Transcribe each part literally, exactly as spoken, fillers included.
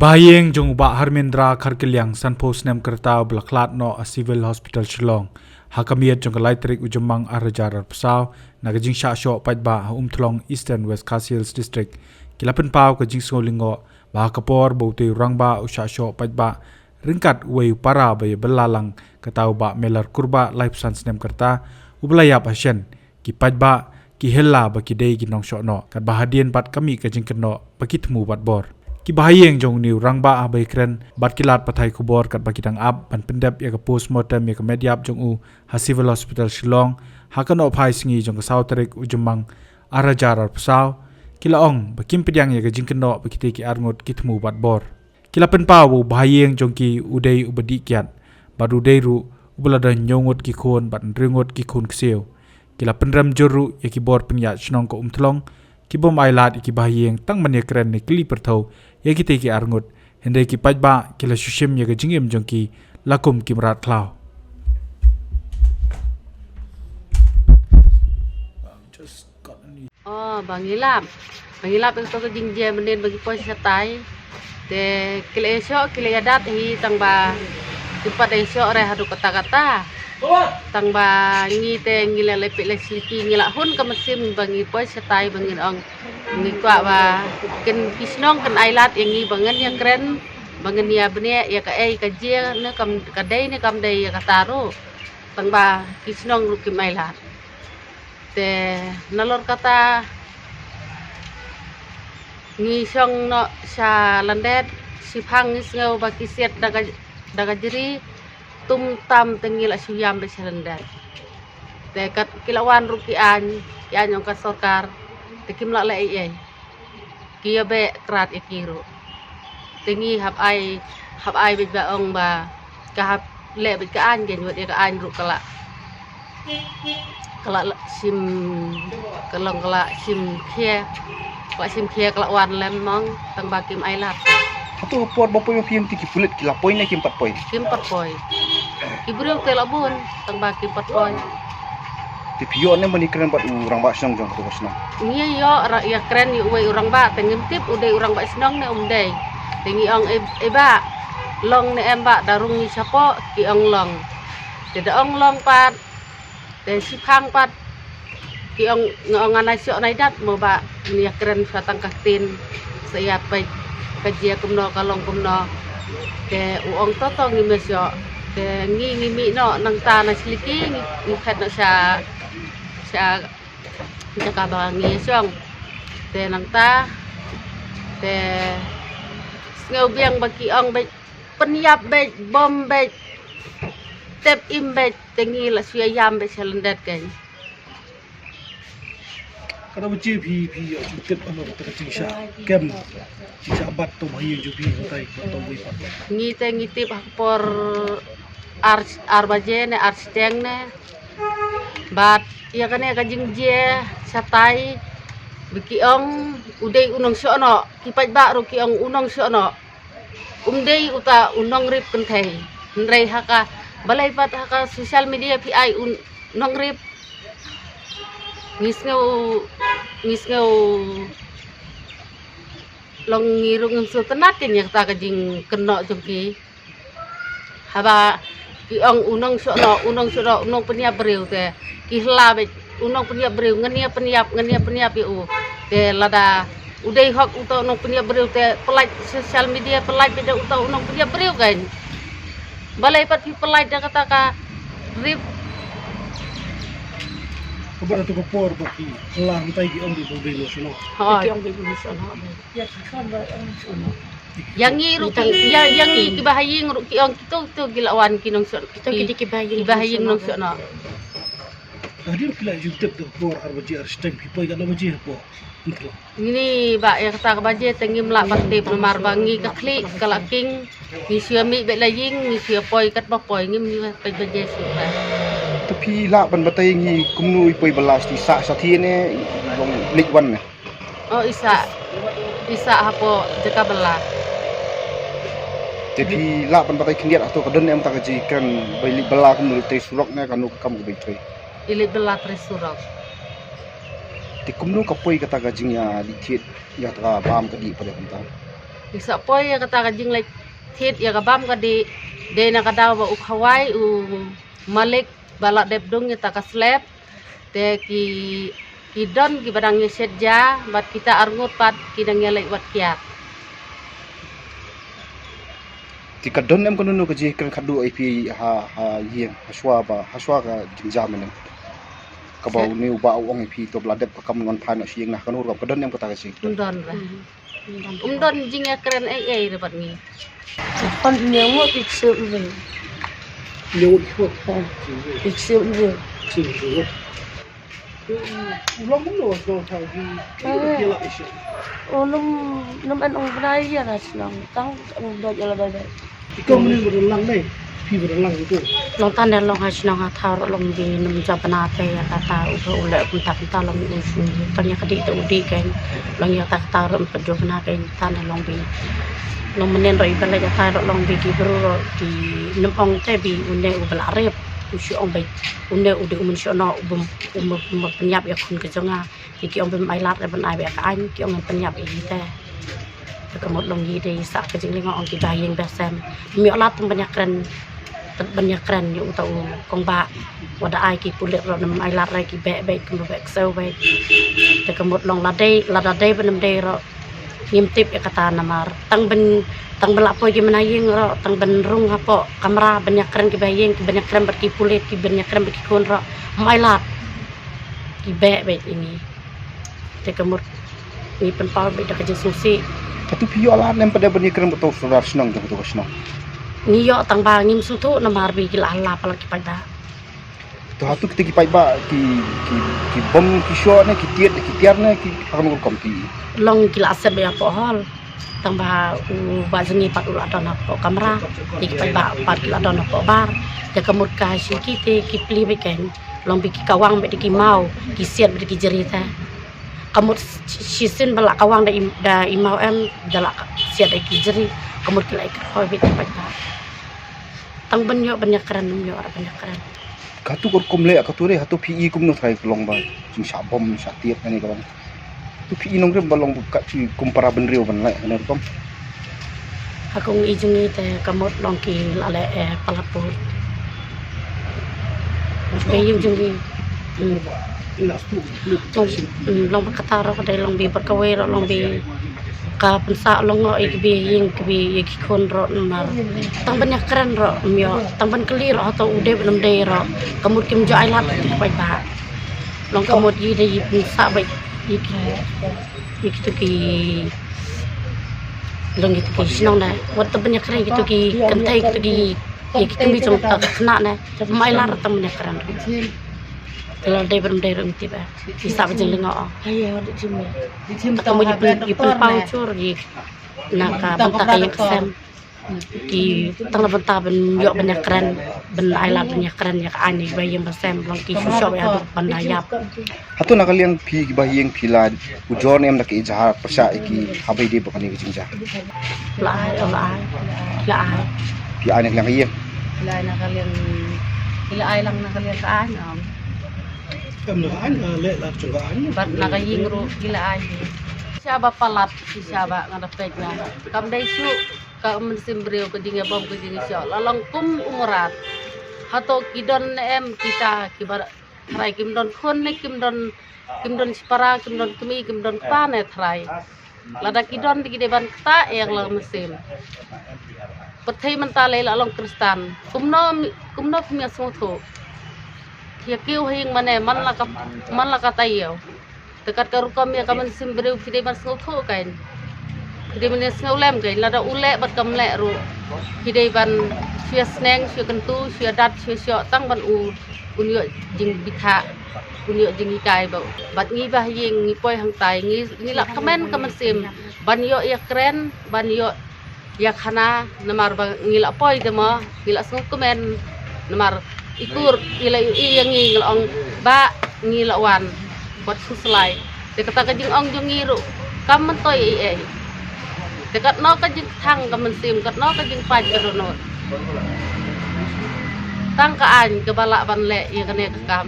Bahaïing jong u Bah Harmendra Kharkiliang, sanphew snem ka rta, u ba la khlad noh ha Civil Hospital Shillong ha ka miet jong ka lai tarik u Jymmang ar hajar arphew saw, na ka jingshah shoh paidbah ha Umthlong, Eastern West Khasi Hills District, ki la pynpaw ka jingsngew lyngngoh ba ha ka por ba utei u rangbah u shah shoh paidbah ryngkat uwei u para ba ïa bylla lang, kata u Bah Melar Kurbah, laiphew san snem ka rta, u ba la ïap ha shen, ki paidbah ki hella ba ki dei ki nongshohnoh, katba hadien pat ka mih ka jingkynnoh ba ki thmu bad bor. Ki bahaïing jong une u rangbah haba ïakren bad ki lad pathai khubor katba ki dang ap ban pyndep ïa ka postmortem ïa ka met ïap jong u ha Civil Hospital Shillong ha ka nohphai sngi jong ka saw tarik u Jymmang ar hajar arphew saw, ki la ong ba kim pdiang ïa ka jingkynnoh ba kitei ki arngut ki thmu bad bor. Ki la pynpaw ba u bahaïing jong ki u dei u ba dih kiad, bad u dei ruh u ba la don hynñiew ngut ki khun bad hynriew ngut ki khun ksiew. Ki la pynrem jur ruh ïa ki bor pynïaid shnong ka Umthlong, ki bym ailad ïa ki bahaïing tang ban ïakren ne kylli pyrthew ïa kitei ki arngut, hynrei ki paidbah ki la shu shim ïa ka jingim jong ki la kum ki mrad khlaw. Oh, ba ngi lap. Ba ngi lap ïa kato ka jingjia mynnin ba ngi poi shatai. Te ki la ïashoh, ki la ïadat hi, tang ba kim pat ïashoh re haduh katta katta. Tang ba ngi te ngi la leit peit la sliki, ngi la hun ka mynsiem ba ngi poi shatai ba ngin ong, ngi kwah ba kin ki shnong kin ailad ïa ngi ba ngin ïakren, ba ngin ïa bniah ïa kaei ka jia ne kam, ka dei ne kam dei ïa kata ruh. Tang ba ki shnong ruh kim ailad. Te nalor kata ngi shong noh sha lyndet, shiphang ngi sngew ba ki siat da ka, da ka jri, tum tam te ngi la shu ïam beit sha lyndet. Te kat ki la wan ruh ki aiñ, ki aiñ ong ka sorkar, te kim lah leh ei ei. Ki ïa beh krat ïa ki ruh. Te ngi hap ai, hap ai beit ba ong ba ka hap leh beit ka aiñ, ka ñiewt ïa ka aiñ ruh ka la, ka la shim, ka long ka la shim khia, ka la shim khia ka la wan lem mong, tang ba kim ailad. Hato por ba poi ma phi ïa ki pulit ki la poi ne kim pat poi? Kim pat poi. Ki briew te la bun, tang ba kim pat poi. Te phi ïoh ne ban ïakren bad u rangbah shnong jong kato ka shnong? Ngi ïoh ra ïakren ïa uwei u rangbah, te ngim tip u dei u rangbah shnong ne um dei. Te ngi ong, "Eh, eh bah, long ne em bah, da rung ngi shapoh?" Ki ong long. Te da ong long pat, te shiphang pat ki ong, nga ong ngan ïa shoh nai dat mo bah, ngi ïakren sha tang ka ktien, sa ïa peit ka jia kumno, ka long kumno. Te u ong, "To to, ngim ïa shoh." Te ngi ngi mih noh nangta na sliki, ngi, ngi phet noh sha, sha jaka ba ngi ïa shong. Te nangta te sngew biang ba ki ong beit pynïap beit, bom beit, tep im beit, te ngi la shu ïa ïam beit sha lyndet kein. Kata ba jia phi, phi ïoh jingtip ano kata ka jingshah kem, jingshah bat to bahaïing jong phi hangtai ba to wei pat? Ngi te ngi tip ha ka por ar, ar baje ne ar shiteng ne. Bad ïa kane ka jingjia shatai ba ki ong u dei u nongshohnoh, ki paidbah ruh ki ong u nongshohnoh. Um dei uta u nongrip kynthei. Hynrei ha ka, balei pat ha ka social media phi ai u nongrip? Ngi sngew, ngi sngew long ngi ruh ngim sngewtynnat kein ïa kata ka jingkynnoh jong ki. Haba ki ong u nongshohnoh, u nongshohnoh, u nongpynïap briew te ki hla beit, u nongpynïap briew, ngan ïa pynïap, ngan ïa pynïap ïa u. Te lada u dei hok uta u nongpynïap briew te pyllait social media, pyllait beit da uta u nongpynïap briew kein. Balei pat phi pyllait da kata ka rip? Kaba da tu ka por ba ki hla hangtai ki ong beit ba u dei u nongshohnoh. Hooid. Ki ong beit u nongshohnoh. Ïa ngi ruh ki, ïa, ïa ngi ki bahaïing ruh ki ong kito, kito ki la wan ki nongshoh, kito ki, ki dei ki bahaïing, ki bahaïing nongshohnoh. Hadien phi la ju tip da ka por ar baje ar shiteng phi poi katno baje hapoh Umthlong? Ngi ni bah ïa kata ka baje te ngim lah ban tip namar ba ngi ka khlieh ka la king, ngi shu ïa mih beit la ïing, ngi shu ïa poi katba poi, ngim ni peit baje shuh bah. Te phi lah ban batai ngi kumno i poi bylla, i sah shathie ne i long leit wan ne? Oh, i sah, i sah hapoh jaka bylla. Te phi lah ban batai khyndiat hato ka don em kata ka jingkren ba i leit bylla kumno, i trei surok ne kano ka kam kaba i trei? I leit bylla trei surok. Te kumno ka poi kata ka jingïadih thied ïa kata ka bam ka dih pat ïa kumta? Ki sa poi ïa kata ka jingleit thied ïa ka bam ka dih, dei na ka daw ba u khawai u malik ba la dep dung ïa ta ka slep. Te ki, ki don kiba dang ïa shet ja, bad kita arngut pat ki dang ïa leit wat kiad. Te ka don em kano kano ka jingkren khadduh ïa phi ha, ha ïing, ha shuwa ba, ha shuwa ka jingjia mynne? Kaba une u bah u ong ïa phi to ba la dep ka kam ngan phai noh sha ïing, na kano rukom ka don em kata ka jingkren? Don ba. Um don jingïakren ei ei re bad ngi. Kan ïa ngut ik sep ngi. Ïa ngut ik sep. Ik sep ngi. U long kumno shnong thaw hi? Ki la isha. U num num an ong bnai ïa na shnong tang ong doi ïa la doi doi. Iko mene bada lang nei, phi bada lang iko. Long tane long ha shnong ha thaw ro long bi num jabna te ïa kata u ba u le kumta kumta long u shu tang ïa kadi te u di ken. Long ïa kata kata ro um pat jabna ken tane long bi. Long menen ro i ba le ïa ta ro long bi ki bru ro ki num ong te bi une u ba la rep u shu ong bai une u di u mun shu no u bum u ma pynïap ïa khun ka jong nga. Ki ong bym ai lad ban ai ba ka aiñ ki ong pynïap ïa hi te. Te ka mut long hi dei sa ka jinglyngngoh ong ki ba ïing ba sem. Ym ïoh lad tang ban ïakren, ban ïakren ïa uta u kong ba. Wat da ai ki pulit ro nam ai lad re ki beh beh kumba beh ksew beh. Te ka mut long la dei, la da dei ban nam dei ro. Ngim tip ïa kata namar tang ban, tang ban la poi ki mena ïing ro, tang ban rung hapoh kamra ban ïakren ki ba ïing, ki ban ïakren bad ki pulit, ki ban ïakren bad ki khun ro. Ym ai lad. Ki beh beh ini. Te ka mut ngi pynpaw beit da ka jingsngewsih. Katu phi ïoh lad ne em pat de ban ïakren bad uto u sordar shnong jong katu ka shnong? Ngi ïoh tang ba ngim sngewthuh namar ba ki la hala palat ki paidbah. To hatu kita ki paidbah ki, ki, ki bom ki shoh ne ki tied ki tiar ne ki ha kano rukom ki? Long ki la set beit hapoh hall. Tang ba u bah jong ngi pat u la don hapoh kamra. Te ki paidbah pat ki la don hapoh bar. Te ka mut ka shi ki te ki plie beit ken. Long beit ki kawang beit da ki maw, ki siat beit da ki jri te. Ka mut shisien ba la kawang da i, da i maw em, da la siat da ki jri. Ka mut ki la ïakren hoi beit da paidbah. Tang ban ïoh ban ïakren, ym ïoh ban ïakren. Katu ka rukom leh, katu re, hatu phi i kumno trai ka long ba jingshah bom, shah tied kane ka long. Tu phi i nongrim ba long ka chi kum para bynriew ban leh kane rukom. Ha kong i jong i te ka mut long ki la leh eh palat put. Be ïing jong i. Hmm. Long, hmm, long ba kata ro ka dei long bi bad kawei ro long bi ka pynsah long ngo i ki bi ïing ki bi ïa ki khun ro namar. Tang ban ïakren ro ym ïoh, tang ban kylli ro hato u dei ban ym dei ro. Ka mut kim ju ai lad ki paidbah. Long ka mut i dei i pynsah ba i ki, i kitu ki long kitu ki shnong ne. Wat tang ban ïakren kitu ki kynthei kitu ki, i kitu ki jong ta ka khynnah ne. Ym ai lad tang ban ïakren. Ka la dei ban ym dei ruh ym tip eh. I sah ba jinglyngngoh. Ka mut i pyn, i pynpaw jur i na ka bynta ka ïing ka sem. Ki tang na bynta ban ïoh ban ïakren, ban ai lad ban ïakren ïa ka aiñ ïa ki ba ïing ba sem, long ki shu shoh ïa ban da ïap. Hato na ka liang phi ki ba ïing phi la ujor ne em da ka ijazah pyrshah ïa ki haba ïadei bad kane ka jingjia? La ai, la ai, la ai. Phi ai na ka liang ka ïing? La ai na ka liang, la ai lang na ka liang ka aiñ. Em la aiñ, la leh la jong ka aiñ. Bad na ka ïing ruh ki la ai. Shisha ba palat, shisha ba nga da peit nga. Kam dei shuh. Ka mynsiem briew ka jingïabom ka jingïashoh la long kum u mrad. Hato ki don ne em kita kiba trai kim don khun ne kim don, kim don shipara, kim don kmie, kim don kpa ne trai. Lada ki don te ki dei ban ktah ïa la ka mynsiem. Pyrthei mynta lei la long Khristan. Kumno, kumno phim ïasngewthuh. Ïa kiew ha ïing mane man la ka, man la ka taïew. Te kat ka rukom ïa ka mynsiem briew phi dei ban sngewthuh kein. Phi dei ban ïasngewlem kein lada u leh bad kam leh ruh. Phi dei ban shu ïasneng, shu ïakyntu, shu ïadat, shu ïashoh tang ban u, un ïoh jingbithah, un ïoh jinghikai ba. Bad ngi ba ha ïing ngi poi hangtai ngi, ngi la kmen ka mynsiem ban ïoh ïakren, ban ïoh ïa khana namar ba ngi la poi te mo, ngi la sngewkmen namar i kur i la ïohi ïa ngi, ngi la ong ba ngi la wan bad khuslai. Te kata ka jingong jong ngi ruh kam myntoi ei ei. Te katno ka jingkthang ka mynsiem, katno ka jingpait ka dohnud. Tang ka aiñ kaba lah ban leh ïa kane ka kam.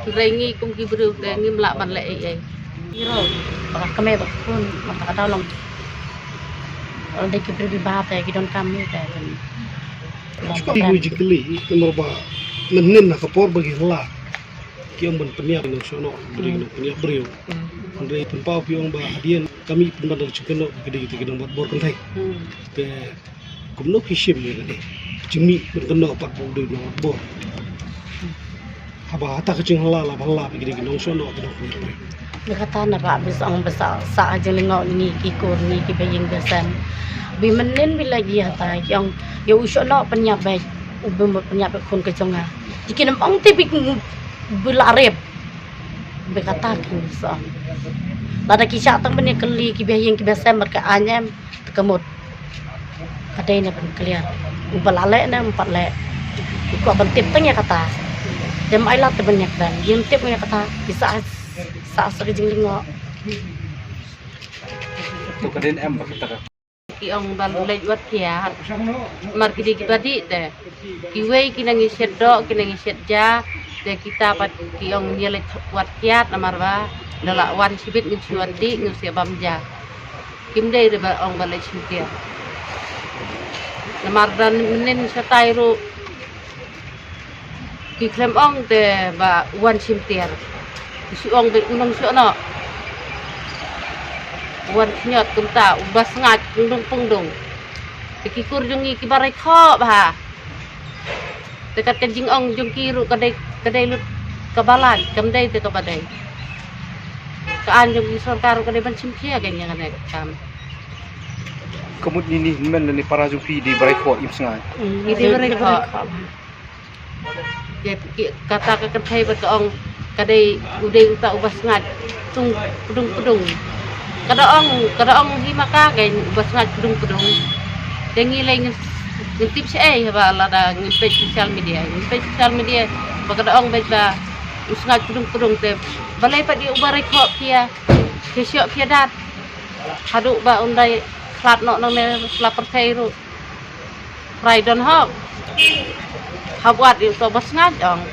Hynrei ngi kum ki briew te ngim lah ban leh ei ei. Ngi ruh ba ka kmie ba ka khun, ba ka daw long. Ong dei ki briew biba te ki donkam ni te. Shuwa ki jingkylli namar ba mynnin ha ka por ba ki la ki ong ban pynïap nongshong noh briew, nong pynïap briew. Hynrei pynpaw ki ong ba hadien ka mih pynban da ka jingkynnoh ba ki dei ki nongwad bor kynthei. Te kumno ki shim ïa kane ka jingmih ban kynnoh pat ba u dei u nongwad bor? Haba hata ka jinghala la ba hala ba ki dei ki nongshong noh ki nongpynïap briew. Ba kata na ba ba sa ong ba sa sa jinglyngngoh ngi ki kur ngi ki ba ïing ba sem. Ba mynnin ba la ïa hata ki ong ïa u shong noh pynïap ba u ba mut pynïap ba khun ka jong nga. Ki kin ym ong te ba ba la rep. Ba kata ki sa ong. Lada ki shah tang ban ïa kylli ki ba ïing ki ba sem bad ka aiñ em. Te ka mut ka dei na ban clear. U ba la leh ne um pat leh. U kwah ban tip tang ïa kata. Te ma ai lad te ban ïa kren. Ïa tip ïa kata. Ki sa sa sa ka jinglyngngoh. To ka dei em ba kata ka. Ki ong ba leit wat kiad. Mar ki dei ki ba dih te. Kiwei ki nang ïa shet doh ki nang ïa shet ja. Te kita pat ki ong ïa leit wat kiad namar ba da la wan shibit ngi shu wan dih ngi shu bam ja. Kim dei re ba ong ba leit shim tiar. Namar da mynnin shatai ruh ki khlem ong te ba wan shim tiar. Ki shu ong ba u nongshong noh. Wan khñiot kumta u ba sngaid pungdung pungdung. Te ki kur jong ngi ki ba rai khoh bha. Te kat ka jingong jong ki ruh ka dei ka dei lut ka ba lait kam dei te ka ba dei. Ka aiñ jong ki sorkar ruh ka dei ban shim khia ka ïa kane ka kam. Ka mut ni ni hynmen lane para jong phi dei ba rai khoh im sngaid. Ki dei ba rai khoh. Te ki kata ka kynthei ba ka ong ka dei u dei uta u ba sngaid tung pdung pdung. Ka da ong ka da ong hi ma ka ka u ba sngaid pdung pdung. Te ngi lei ngin ngin tip shaei haba lada ngin peit social media ngin peit social media ba ka da ong beit ba u sngaid pdung pdung te balei pat ïa u ba rai khoh khia khia shoh khia dat. Haduh ba un dei khlad noh nangne sla pyrthei ruh. Rai don hok. Hap wat ïa u to ba sngaid ong.